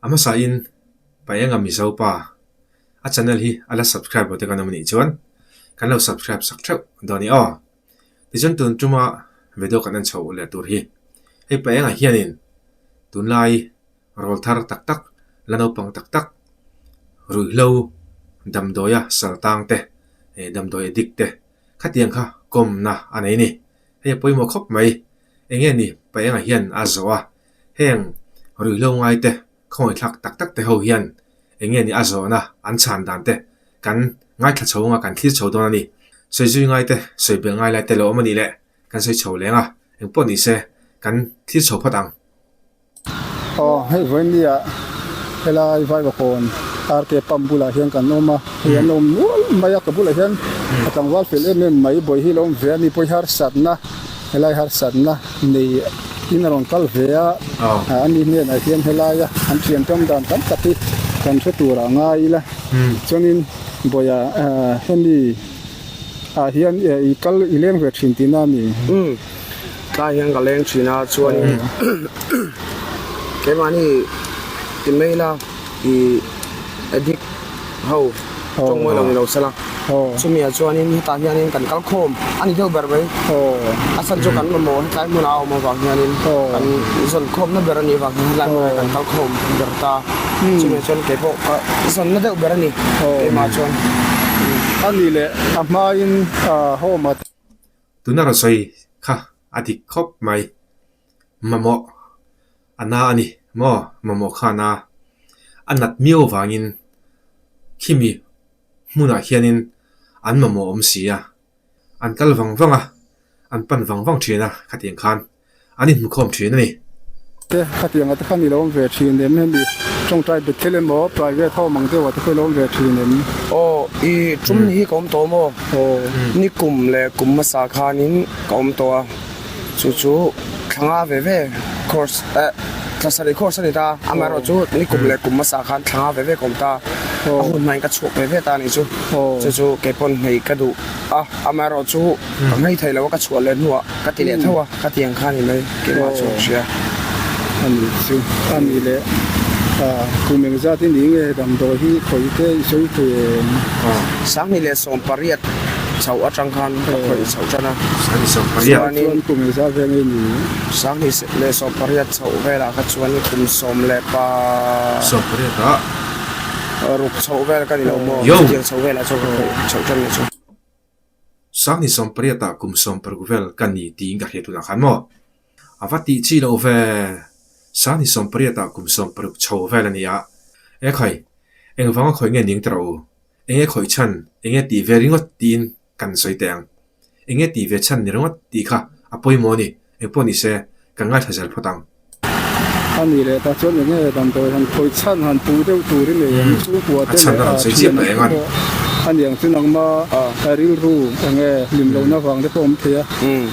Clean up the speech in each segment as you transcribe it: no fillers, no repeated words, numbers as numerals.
A hmasain Paenga Mizo pa a channel hi a la subscribe lo te kan awm anih chuan kan lo subscribe sak theuh dawn i aw. Tichuan tun tuma video kan en chhoh leh tur hi hei Paenga hianin tunlai rawl thar tak tak la naupang tak tak ruihhlo damdawia saltang te eh damdawi addict te khatiang kha kawmna a nei a ni. Hei a pawimawh khawp mai. Eng nge ni Paenga hian a zawh a, heng ruihhlo ngai te khawngaihthlak tak tak te ho hian eng nge ni a zawhna an chhan dan te kan ngaithla chho anga kan thlir chho dawn a ni. Sawi zui ngai te, sawi belh ngai lai te lo awm a nih leh kan sawi chho leng a, eng pawh ni se kan thlir chho phawt ang. Aw hei vawinia helai Vaivakawn RK pump bulah hian kan awm a, hei an awm nual mai a ka bulah hian a tlangval fel em em mai bawihi lo awm ve a ni pawh hi harsatna helai harsatna nei in a rawn kal ve a ani hnenah hian helaia an thian tam dan tam tak hi kan hre tur ah ngai ila chuanin bawiha hemi ah hian i kal i leng ve thin tihna a ni. Tlai hian ka leng thin a chuanin keimahni ti mai ila ih addict ho tawng mawi lo ni lo sela chumi ah chuanin hetah hianin kan kal khawm a ni deuh ber mai a chhan chu kan mamawh hetlai hmunah a awm avang hianin kan zawn khawmna ber a nih avang hian hetlai hmunah kan kal khawm ber ta chumi ah chuan keipawh ka zawnna deuh ber a ni keimah chuan. A nih leh a hmain home ah. Tuna rawn sawi kha a dik khawp mai. Mamawh a na a ni maw? Mamawh kha a na. A nat miau vangin khimi hmunah hianin an mamawh awm si a. An kal vang vang a, an pan vang vang thin a khatiang khan. An inhmukhawm thin a ni. Te, khatianga te khan i lo awm ve thin em hemi tawngtai Bethel emaw private home ang deuhah te pawh i lo awm ve thin em? Aw, i tum ni hi ka awm tawh maw? Aw. Ni kum leh kum hmasa khanin ka awm tawh a, chu chu thla nga ve ve course eh thla sarih course a ni ta, amaherawhchu ni kum leh kum hmasa khan thla nga ve ve ka awm ta, a hun hmain ka chhuak ve ve ta a nih chu, chu chu keipawn hmei ka duh a, amaherawhchu ka hmei thei lo a ka chhuah leh hnuah. Ka ti leh tho a, ka ti ang kha ni mai, keimah chu ka hria. A ni chu, a ni leh kum engzat i ni nge damdawi hi khawih te i sawi thei em? Sanghnih leh 18 chhoh atang khan ka khawih chhoh tan a. Sanghnih 18. Chuanin. Chuan kum engzat vel nge ni? Sanghnih leh 18 chhoh velah kha chuan kum sawm leh pa. 18 ah. Ruk chhoh vel ka ni lo maw? Chutiang chhoh velah chuan ka khawih chhoh tan leh chu. Sanghnih 18 ah kum 60 vel ka ni tiin ka hriat hunah khan maw? A va tih chi loh ve. Sanghnih 18 ah kum 60 chho vel a ni a. E khai, engvanga khawih nge ning ta rawh u? Enge khawih chhan, enge tih ve ringawt tiin kan sawi teh ang. Enge tih ve chhan ni ringawt tih kha a pawimawh a ni. Engpawh ni se, kan ngaithla zel phawt ang. A nih leh ta chuan enge damdawi han khawih chhan han puh deuh tur i nei ang chhungkua te leh a thian te pawh a niang chu nangma rilru enge hlim lohna vang te pawh awm thei a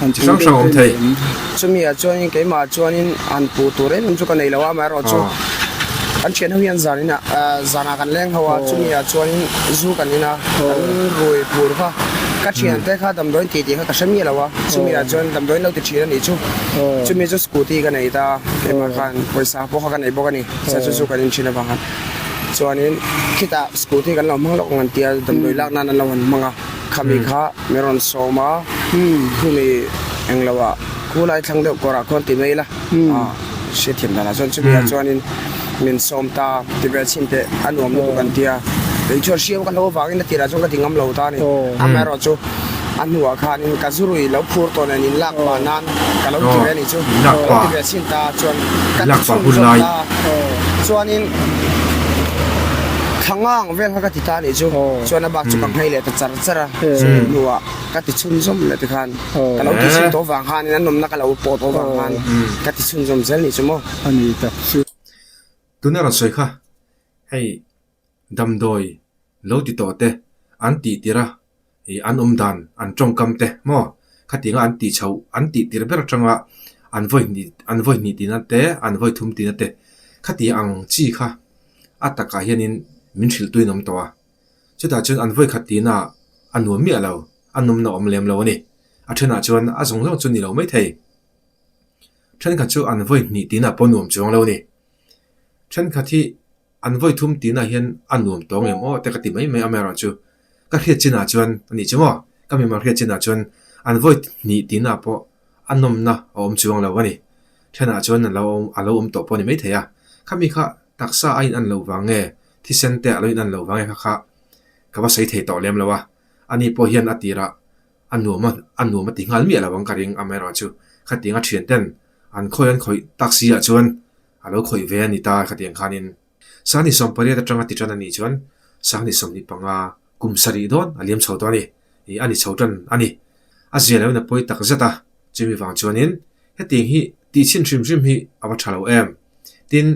han puh deuh te i nei em? Chumi ah chuanin keimah chuanin han puh tur em em chu ka nei lo a, amaherawhchu kan thian ho hian zan inah zanah kan leng ho a, chumi ah chuanin zu kan in a, kan rui phur kha ka thian te kha damdawiin tih tih kha ka hre miah lo a, chumi ah chuan damdawiin lo ti thin a nih chu. Chumi chu scooty ka nei ta, keimah khan pawisa pawh kha ka nei bawk a ni, chuan chu chu kan inthin avang khan chuanin khitah scooty kan lo hmang lawk ang an tia damdawi lak nan an lo han hmang a, khami kha min rawn sawm a, khumi englo ah khulai thlang deuh kawrah khuan ti mai ila hriatthiam danah chuan chumi ah chuanin min sawm ta ti ve chhin teh a nuam lutuk an tia, kei chuan hriam ka hlo avangin a tirah chuan ka ti ngam lo ta a ni, amaherawhchu. A hnuah khanin ka zurui lo phur tawh nen in lak pah nan ka lo ti ve a nih chu. Ka lo ti ve chin ta chuan ka ti chhunzawm ta chuanin thla ngang vel kha ka ti ta a nih chu. Chuan a bak chu ka nghei leh ta char char a, chumi hnuah ka ti chhunzawm leh tikhan ka lo ti chhin tawh vang khanin a nawmna ka lo pawh tawh vang khan ka ti chhunzawm zel nih chu maw. A ni tak chu. Tuna rawn sawi kha hei Damdawi lo ti tawh te an tih tir a, ih an awm dan, an tawngkam te maw khatianga an tih chhoh, an tih tir ber atanga an vawi hnih, an vawi hnih tina te, an vawi thum tina te khati ang chi kha a takah hianin min hrilh tuin awm tawh a. Chutah chuan an vawi khat tina a nuam miah lo, a nawmna awm lem lo a ni. A thenah chuan a zawng zawng chu ni lo maithei. Thenkhat chu an vawi hnih tina pawh nuam chuang lo a ni. Thenkhat hi an vawi thum tinah hian a nuam tawng em aw te ka ti mai mai amaherawhchu ka hriat chinah chuan a nih chu maw ka mimal hriat chinah chuan an vawi hnih tinah pawh a nawmna a awm chuang lo a ni. Thenah chuan a lo awm a lo awm tawh pawh a ni maithei a, khami kha taksa a in an loh vang nge thisen te a lo in an loh vang nge kha kha ka va sawi thei tawh lem lo a, ani pawh hian a tirah a nuam a a nuam a ti nghal miah lo ang ka ring amaherawhchu khatiang a thian ten an khawih an khawih tak si ah chuan a lo khawih ve a ni ta khatiang khanin Sangni 18 atanga ti tan a nih chuan Sangni 25 kum sarih dawn a liam chho tawh a ni ih a ni chho tan a ni. A zia loin a pawi tak zet a, chumi vang chuanin hetiang hi tih chhin hrim hrim hi a va tha lo em. Tin,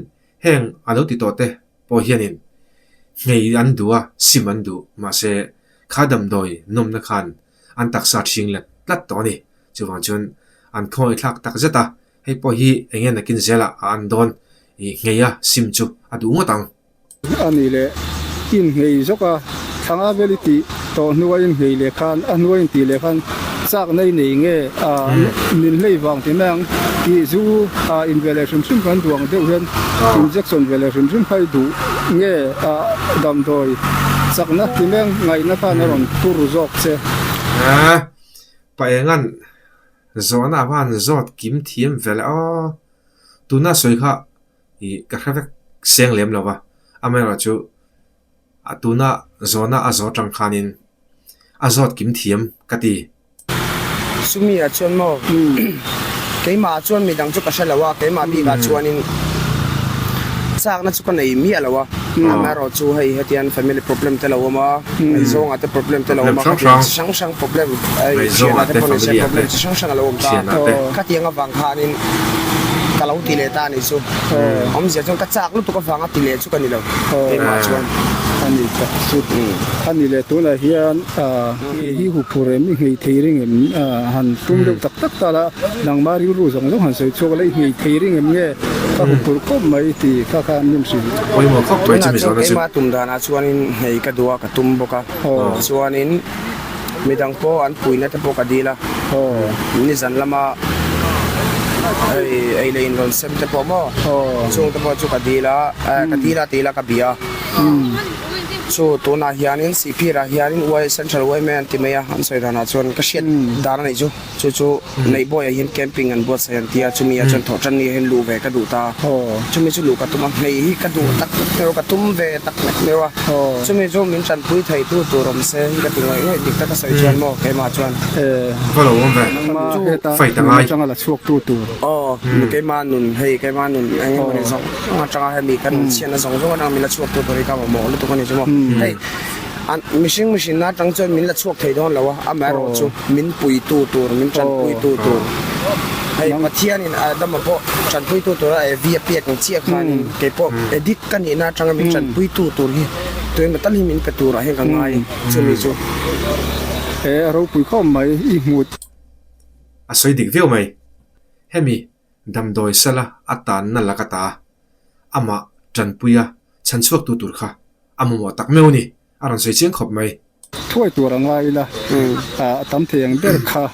heng a lo ti tawh te pawh hianin nghei an duh a, sim an duh, mahse kha damdawi nawmna khan an taksa ṭhing let tlat tawh a ni. Chuvang chuan an khawngaihthlak tak zet a, hei pawh hi eng nge nakin zelah a an dawn ih nghei a, sim chu a duh ngawt ang. A nih leh inngei zawk a, thlanga vel i tih tawh hnua inngei leh khan a hnua intih leh khan chakna i nei nge a min hlei vang ti mai ang tih zu a in ve leh hrim hrim kan duh ang deuh hian injection ve leh hrim hrim kha i duh nge a damdawi chakna ti mai ang ngaihna khan a rawn tur zawk che. Pa engan zawhna a van zawt kim thiam ve leh aw tuna sawi kha Ih ka hre vek seng lem lo va, amaherawhchu a tuna zawhna a zawh atang khanin a zawt kim thiam ka ti. Chumi ah chuan maw keimah ah chuan midang chu ka hre lo a, keimah bikah chuanin chakna chu ka nei miah lo a, amaherawhchu hei hetian family problem te lo awm a, ngaihzawngah te problem te lo awm a, khatiang chi hrang hrang problem thianah te pawh ni se problem chi hrang hrang a lo awm ta, khatiang avang khanin ka lo ti leh ta a nih chu. Awmzia chuan ka chak lutuk avanga ti leh chu ka ni lo keimah chuan. A ni tak chu. A ni leh tunah hian hi huphur em i nghei thei ring em han tum deuh tak tak ta la nangmah rilru zawng zawng han sawi chhuak la i nghei thei ring em nge ka huphur khawp mai tih kha kha an hrilh. Pawimawh khawp mai chu Tunah chuan keimah tum danah chuanin nghei ka duh a ka tum bawk a chuanin Midang pawh an puina te pawh ka dil a, nizan lama hei ei leh in rawn sem te pawh maw chung te pawh chu ka dil a, ka dil a ti ila ka bia a. Chu tunah hianin Sihphirah hianin Y Central YMA an ti mai a, an sawi danah chuan ka hriat dan a nih chu. Chu chu Neihbawiah hian camping an buatsaih an ti a, chumi ah chuan thawhtanni ah hian luh ve ka duh ta a, chumi chu luh ka tum a, hmei hi ka duh tak nek meuh a, ka tum ve tak nek meuh a, chumi chu min tanpui thei tu tur awm se hi ka ti ngawih ngawih dik tak a sawi chuan maw keimah chuan. Va lo awm ve, fight a ngai. Aw, keimah nun hei keimah nun eng emaw ni zawng zawng atanga hemi ka nun chhiatna zawng zawng atanga min la chhuak tu tur hi ka mamawh lutuk a ni chu maw, hei mihring mihrinna atang chuan min la chhuak thei dawn lo a, amaherawhchu. Min puitu tur, min tanpuitu tur. Hei Pathianin Adama pawh tanpuitu tura Evi a pek ang chiah khanin kei pawh edit ka nihna atanga min tanpuitu tur hi tuemaw tal hi min pe turah hian ka ngai chumi chu. He a ropui khawp mai i hmu. A sawi dik viau mai. Hemi damdawi sala a tanna laka ta amah tanpuia chhanchhuaktu tur kha a mamawh tak meuh a ni. A rawn sawi chiang khawp mai. Thuai tur a ngai ila, a tam thei ang ber kha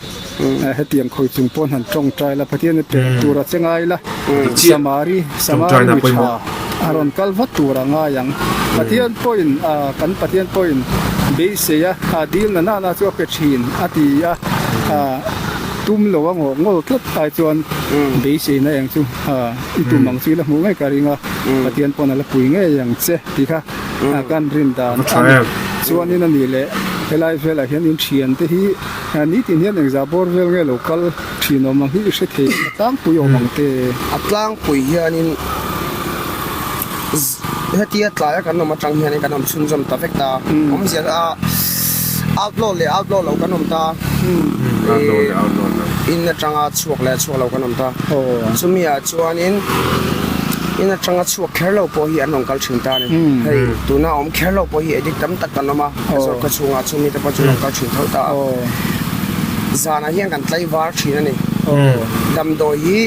hetiang khawi chung pawn han tawngtai la, Pathian a pek tur a che ngai ila, Samari, Samari mi tha a rawn kal vat tur a ngai ang. Pathian pawhin, kan Pathian pawhin beisei a, a dil na nana chu a pe thin a ti a, tum lo a ngawh ngawl tlat ai chuan beiseina eng chu i tum ang chu ila hmuh ngei ka ring a, Pathian pawn a la pui ngei ang che tih kha. Kan rin dan a ni. Chuanin a nih leh helai velah hian in thian te hi nitin hian engzah bawr vel nge lo kal thin awm ang hi i hre thei a tlangpui awm ang te. A tlangpui hianin hetia tlaia kan awm atang hianin kan awm chhunzawm ta vek ta. Awmzia a outlaw leh outlaw lo kan awm ta. In atanga chhuak leh chhuak lo kan awm ta. Chumi ah chuanin in atanga chhuak kher lo pawh hi an rawn kal thin ta a ni. Hei tuna awm kher lo pawh hi addict tam tak kan awm a, resort khaw chhungah chu mite pawh chu an rawn kal thin tho ta a. Zanah hian kan tlaivar thin a ni. Damdawi hi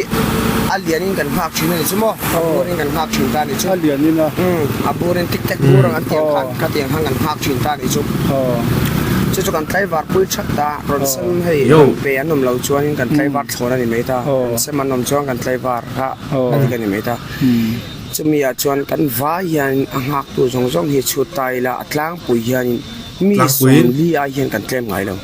a lianin kan nghak thin a ni chu maw? A burin kan nghak thin ta a ni chu. A lianin a. A burin tik tek bur ang an tih ang khan khatiang khan kan nghak thin ta a ni chu. Chu chu kan tlaivar pui that ta a, rawn sem hei rawn pe an awm lo chuanin kan tlaivar thlawn a ni mai ta. Rawn sem an awm chuan kan tlaivar kha a dik a ni mai ta. Chumi ah chuan kan vai hianin a nghaktu zawng zawng hi chhut ta ila a tlangpui hianin mi 40 ai hian kan tlem ngai lo.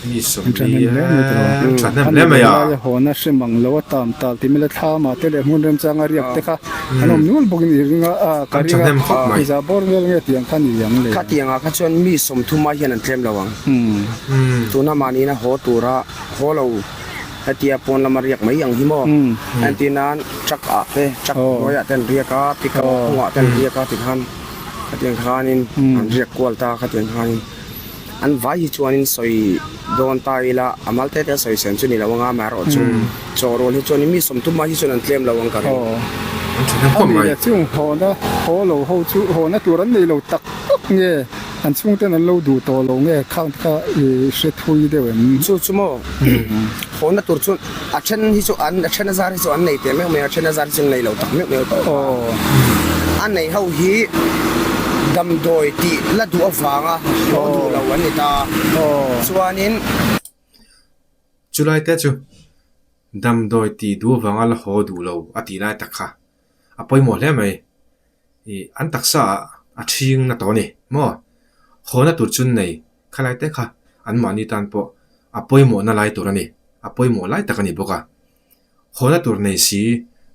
Mi 40 tha hnem hle mai a. A hawna hre mang lo a tam tal ti mila thlama te leh hmun remchanga riak te kha an awm nual bawkin i ring a, ka ring a, i bawr vel nge tiang kha ni ang le. Khatiangah kha chuan mi 30 ai hian an tlem lo ang. Tuna mahniin a haw tura haw lo. Hetia pawn lama riak mai ang hi maw? Entir nan truck ah te, truck hnuaiah te an riak a, pickup hnungah te an riak a tikhan khatiang khanin an riak kual ta khatiang khanin an vai hi chuanin sawi dawn ta ila a mal te te a sawi sen chu ni lo anga amaherawh chu chaw rual hi chuanin mi 30 mai hi chuan an tlem lo ang ka ring. A ni leh chung hawna haw lo ho chu hawna tur an nei lo tak tak nge? An chhungten an lo duh tawh lo nge khang te kha i hre thui deuh em? Chu chu maw? Hawna tur chu a then hi chu an a then a zar hi chu an nei teh meuh mai a, a then a zar hi chu an nei lo tak meuh meuh tawh a. A nei ho hi damdawi tih la duh avanga haw duh lo an ni ta. Chuanin. Chulai te chu damdawi tih duh avanga la haw duh lo a tih lai tak kha a pawimawh hle mai. Ih an taksa ah a ṭhing na tawh a ni maw? Hawna tur chun nei khalai te kha anmahni tan pawh a pawimawhna lai tur a ni, a pawimawh lai tak a ni bawk a. Hawna tur nei si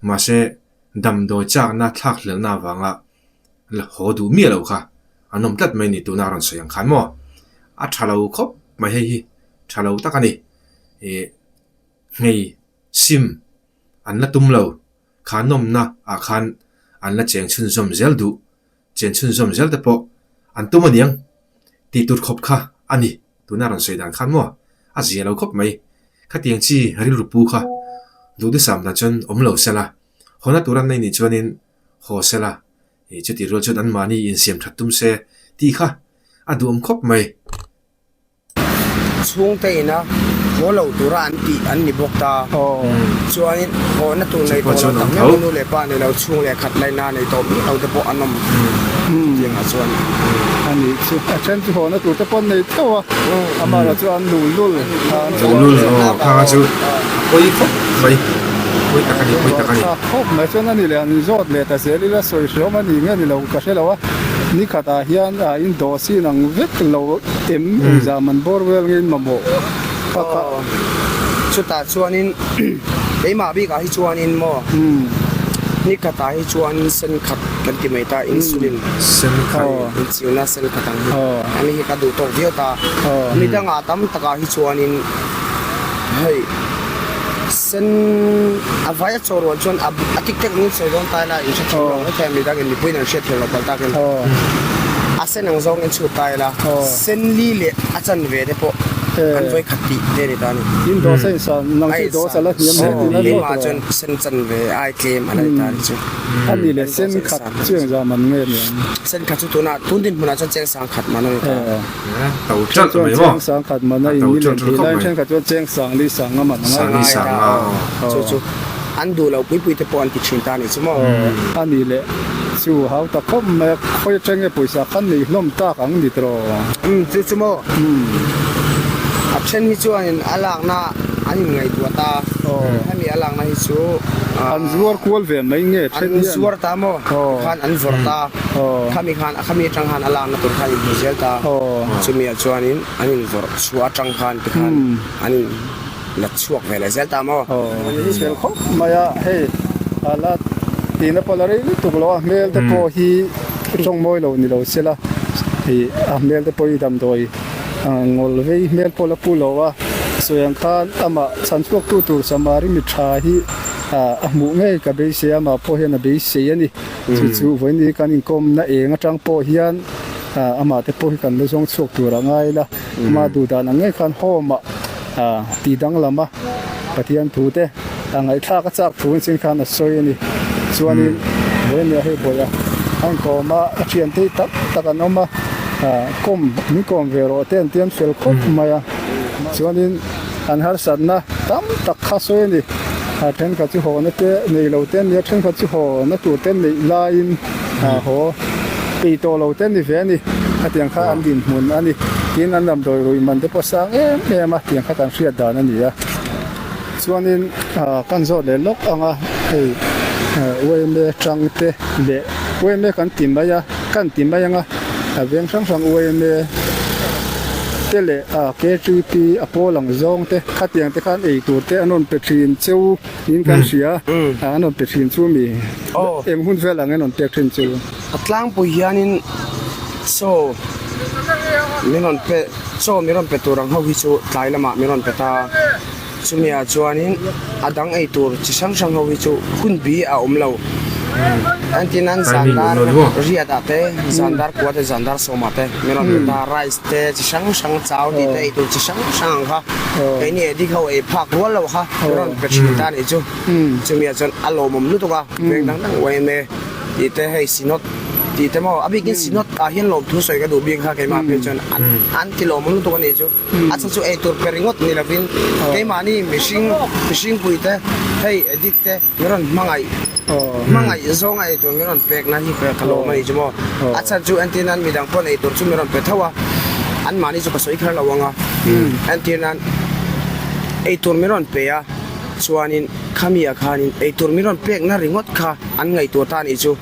mahse damdawi chakna thlak hlelna avanga la haw duh miah lo kha an awm tlat mai a ni tuna a rawn sawi ang khan maw? A ṭha lo khawp mai hei hi ṭha lo tak a ni. Ih nghei sim an la tum lo. Kha nawmna ah khan an la cheng chhunzawm zel duh, chen chhunzawm zel te pawh an tum aniang tih tur khawp kha a ni, tuna rawn sawi dan khan maw a zia lo khawp mai. Khatiang chi rilru pu kha duhdusam dan chuan awm lo sela, hawna tur an nei nih chuanin haw sela, ih chutih rual chuan anmahni insiam that tum se tih kha a duhawm khawp mai. Chhungte ina haw lo tura an tih an ni bawk ta. Chuanin hawhna tur nei tawh lo tak meuh nu leh pa nei lo chhung leh khat laina nei tawh miah lo te pawh an awm chutiangah chuan. A nih chu. A then chu hawhna tur te pawh an nei theuh a, amaherawh chu an luhlul. Luhlul aw khanga chu a pawi khawp mai, pawi tak a ni, pawi tak a ni. Khawp mai chuan a ni leh an zawt leh ta zel ila sawi hreawm a ni nge ni lo ka hre lo a, nikhatah hian a indawh sin ang vek lo. Em engzah man bawr vel nge in mamawh kha kha. Chutah chuanin keimah bikah hi chuanin maw nikhatah hi chuanin sen khat kan ti mai ta insulin inchiuna sen khat ang hi ani hi ka duh tawk viau ta midangah tam takah hi chuanin hei sen a vai a chaw rual chuan a tik tek angin sawi dawn ta ila in hrethiam lo mai thei a midangin mipuiin an hriat thiam lo palh takin a sen ang zawngin chhut ta ila senli leh a chanve te pawh an vawi khat tih te a ni ta a ni. Tin dawsa in san nang chu dawsa la hniam hle tiin a zawt Keimah chuan sen chanve ai tlem a la ni ta a ni chu. A ni leh sen khat chu engzah man nge ni ang? Sen khat chu tunah tun dinhmunah chuan cheng sang khat man a ni ta. To ṭalh mai maw? Cheng sang khat man a in ni lem thei laiin thenkhat chuan cheng sang li sang a man a ngai. Sang li sang a aw. Chu chu an duh lo pui pui te pawh an ti thin ta a nih chu maw? A nih leh chu hau ta khawp mai a, khawi atang nge pawisa khan nei hlawm tak ang ni tawh? Umm chu chu maw? A then hi chuanin a lakna an inngaihtuah ta, hemi a lakna hi chu An zuar kual ve mai nge then hian? An zuar ta maw? Tikhan an vawrh ta. Khami khan khami atang khan a lakna tur khan inhmu zel ta. Chumi ah chuanin an invawrh chhuah atang khan tikhan an in la chhuak ve leh zel ta maw? Hi fel khawp mai a, hei a la tihna pawh la rei lutuk lo a, hmel te pawh hi tawng mawi lo ni lo se la, ih a hmel te pawh hi damdawi ngawl vei hmel pawh la pu lo a, sawi ang khan amah chhan chhuak tu tur Samari mi tha hi a hmuh ngei ka beisei a, amah pawh hian a beisei a ni. Chu chu vawiin kan inkawmna eng atang pawh hian amah te pawh hi kan la zawng chhuak tur a ngai la, amah duh dan ang ngei khan home ah tih danglam a Pathian thu te a ngaihthlak a chak thu in khan a sawi a ni. Chuanin vawiin hei bawih a a inkawm a, a thian te hi tam tak an awm a, kawm min kawm ve rawh te an ti an fel khawp mai a, chuanin An harsatna tam tak kha sawi a ni. A thenkhat chu hawna te nei lo te an ni a, thenkhat chu hawna tur te neih laiin haw peih tawh lo te an ni ve a ni. Hetiang kha an dinhmun a ni. Tin, an damdawi ruih man te pawh sang em em a, tiang kha kan hriat dan a ni a. Chuanin kan zawt leh lawk ang a, hei. Yma tang te leh Yma kan ti mai a kan ti mai ang a a veng hrang hrang Yma te leh KTP a pawl ang zawng te khatiang te khan ei tur te an rawn pe thin cheu niin kan hria a an rawn pe thin chu mi eng hun vel ang an rawn pek thin chu. A tlangpui hianin chaw min rawn pe chaw min rawn pe tur ang ho hi chu tlai lamah min rawn pe ta a. Chumi ah chuanin a dang ei tur chi hrang hrang ho hi chu hun bi a awm lo. Entin an zan dar riat ah te, zan dar kua te, zan dar sawm ah te min rawn pe ta a, rice te chi hrang hrang chau tih te ei tur chi hrang hrang ang kha keini edik ho ei phak rual lo kha min rawn pe thin ta a nih chu. Chumi ah chuan a lawmawm lutuk a, veng dang dang yma tih te hei synod tih te maw a bikin synod ah hian lawmthu sawi ka duh bik kha keimah phei chuan an ti lawmawm lutuk a nih chu. A chu chu eitur pe ringawt ni lovin keimahni mihring mihringpui te hei edit te min rawn hmangaih hmangaih zawnga eitur min rawn pekna hi ka lawm a ni chu maw. A chhan chu entir nan midang pawn eitur chu min rawn pe tho a, anmahni chu ka sawi kher lo ang a, entir nan eitur min rawn pe a chuanin khami ah khanin eitur min rawn pekna ringawt kha an ngaihtuah ta a nih chu.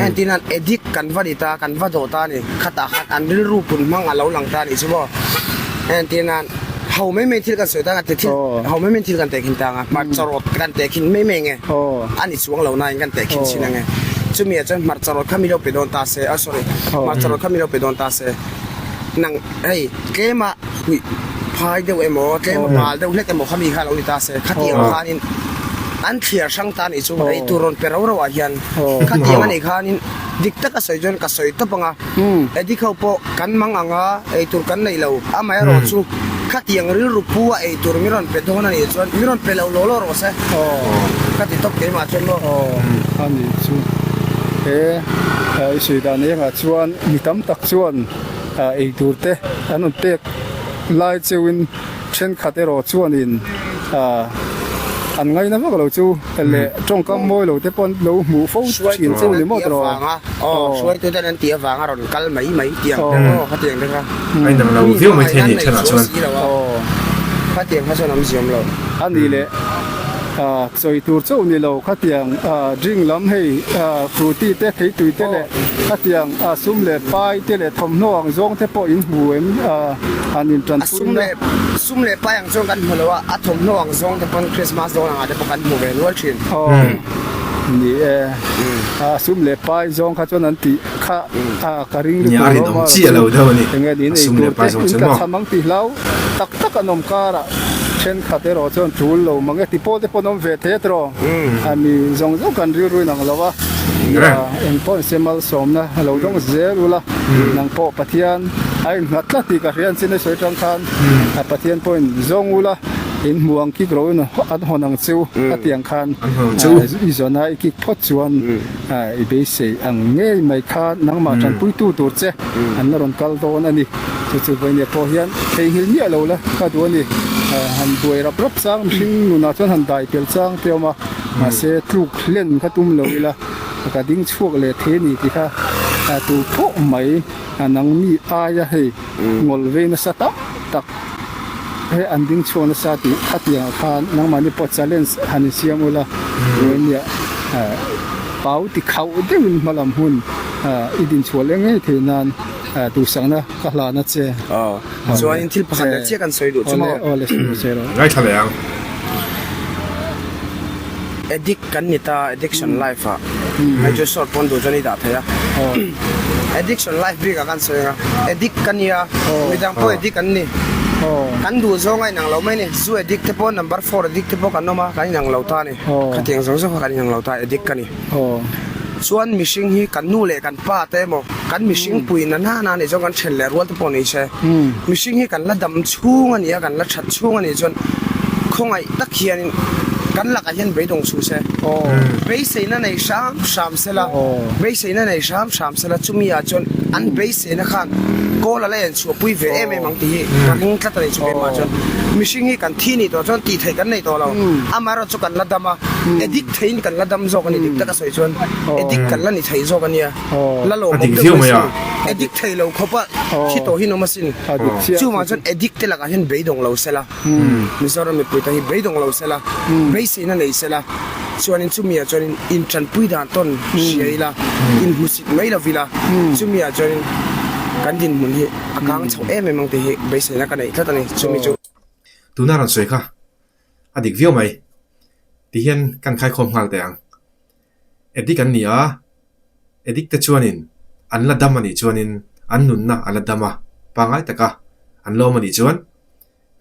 Entir nan edit kan va ni ta, kan va dawh ta a ni. Khatah khan an rilru pun hmang a lo lang ta a nih chu maw. Entir nan ho mai mai thil kan sawi ta ang a, ti thil ho mai mai thil kan tehkhin ta ang a, hmarcha rawt kan tehkhin mai mai nge a ni chuang lo nain kan tehkhin chin ang e. Chumi ah chuan hmarcha rawt kha mi lo pe dawn ta se, oh sorry, hmarcha rawt kha mi lo pe dawn ta se, nang hei tlema huih phai deuh emaw, tlema bal deuh hlek emaw kha mi kha lo ni ta se, khatiang khanin an thliar hrang ta a nih chu, eitur rawn pe ro ro ah hian khatiang a nih khanin. Dik taka sawi chuan ka sawi tawp ang a, Edik ho pawh kan mang ang a, eitur kan nei lo. Amaherawh chu khatiang rilru pu a eitur min rawn pe dawn a nih chuan min rawn pe lo law law rawh se. Ka ti tawp keimah chuan maw. Aw, a nih chu. He i sawi dan engah chuan mi tam tak chuan eitur te an rawn pek lai cheuhin Thenkhat erawh chuanin an ngaina vak lo chu leh tawngkam mawi lo te pawh an lo hmuh fo thin chu ni maw tawh. Hruaitu ten an tih avanga rawn kal mai mai tiang te maw khatiang te kha. A inang lo viau mai thei a ni thenah chuan. Khatiang kha chuan awmzia awm lo. A nih leh Sawi tur chauh ni lo khatiang drink lam hei fruity te theitui te leh khatiang sum leh pai te leh thawmhnaw ang zawng te pawh in hmu em han in tanpui na. Sum leh pai ang chuan kan hmu lo a, a thawmhnaw ang zawng te pawn Christmas dawn angah te pawh kan hmu ve nual thin. Aw ni e, sum leh pai zawng kha chuan an tih kha ka ring lutuk lo a maw enge niin ei tur te in tla cham ang tih hlau tak tak an awm karah. Thenkhat erawh chuan tul lo mang e ti pawl te pawh an awm ve thei a tiraw? A mi zawng zawng kan rilru in ang lo a, nia engpawh in se malsawmna a lo dawng zel ula, nang pawh Pathian a innghat tlat tih ka hria an chin a sawi tang khan a Pathian pawhin zawng ula in hmu ang kik ro in an hawn ang chu a ti ang khan i zawna i kik phawt chuan i beisei ang ngei mai kha nangmah tanpuitu tur che an la rawn kal dawn a ni. Chu chu vawinia pawh hian theihnghilh miah lo la ka duh a ni. Han buai rap rap chang mihring nunah chuan han dai pel chang te a awm a, mahse tluk hlen kha tum lo ila ka ding chhuak leh thei a ni tih kha tu pawh mai nang mi aia hei ngawl vei nasa tak tak he an ding chhuak nasa tih khatiangah khan nangmahni pawh challenge han insiam ula vawinia pau ti khauh deuhin hmalam hun i dinchhuah leh ngei thei nan. Duhsakna ka hlan a che. Aw, chuanin thil pakhat leh chiah kan sawi duh chu maw? Awle, awle, sawi rawh. Ngaithla leh ang. Addict kan ni ta, addiction life ah. Hei chu short pawn duh chuan i dah thei a. Addiction life bik ah kan sawi ang a. Addict ka nia, midang pawh addict an ni. Kan duh zawng a inang lo mai a ni. Zu addict te pawh number four addict te pawh kan awm a, kan inang lo ta a ni. Khatiang zawng zawng kha kan inang lo ta, addict ka ni. Chuan mihring hi kan nu leh kan pa te emaw kan mihring pui na na na nih chuan kan then leh rual te pawh ni se mihring hi kan la dam chhung a ni a kan la that chhung a nih chuan khawngaih tak hianin kan lakah hian beidawng chhuh se beiseina nei hram hram se la beiseina nei hram hram se la chumi ah chuan an beiseina khan kawl a la en chhuah pui ve em em ang tih hi ka ring tlat a ni chu keimah chuan mihring hi kan thi nih tawh chuan tih theih kan nei tawh lo amaherawh chu kan la dam a addict theiin kan la dam zawk a ni dik taka sawi chuan addict kan la ni thei zawk a nia la lawmawm deuh mai sin addict thei lo khawp a thi tawh hi an awm asin chuvang chuan addict te lakah hian beidawng lo sela Mizoram mipui te hi beidawng lo sela beiseina nei sela. Chuanin chumi ah chuanin intanpui dan tawn hria ila, inhmusit mai lo ila, chumi ah chuanin kan dinhmun hi a kang chho em em ang tih hi beiseina ka neih tlat a ni. Chumi chu. Tuna rawn sawi kha a dik viau mai ti hian kan khaikhawm nghal teh ang. Addict an ni a, addict te chuanin an la dam a nih chuanin an nunna a la dam a, pangngai taka an lawm a nih chuan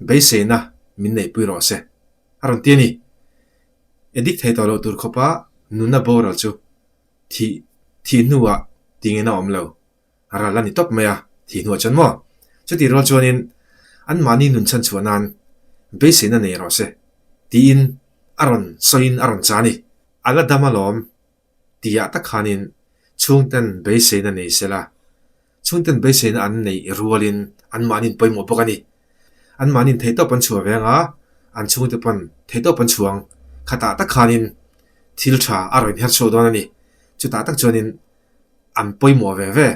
beiseina min neihpui rawh se a rawn ti a ni. Addict thei tawh loh tur khawpa nunna boral chu thih thih hnuah tingin a awm lo. A ral a ni tawp mai a, thih hnuah chuan maw? Chutih rual chuanin anmahni nun chhan chhuah nan beiseina nei rawh se tiin a rawn sawiin a rawn cha a ni. A la dam alawm tihah tak khanin chhungten beiseina nei se la, chhungten beiseina an neih rualin anmahniin pawimawh bawk a ni. Anmahniin theihtawp an chhuah ve anga an chhungte pawn theihtawp an chhuang khatah tak khanin thil tha a rawn inher chhuak dawn a ni. Chutah tak chuanin an pawimawh ve ve,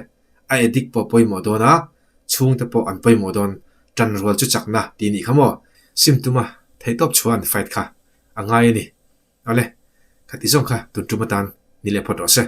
a addict pawh pawimawh dawn a, chhungte pawh an pawimawh dawn, tan rual chu chakna tih nih kha maw? Sim tuma theihtawp chhuah an fight kha a ngai a ni. Awle, khati zawng kha tun tum atan ni leh phawt rawh se.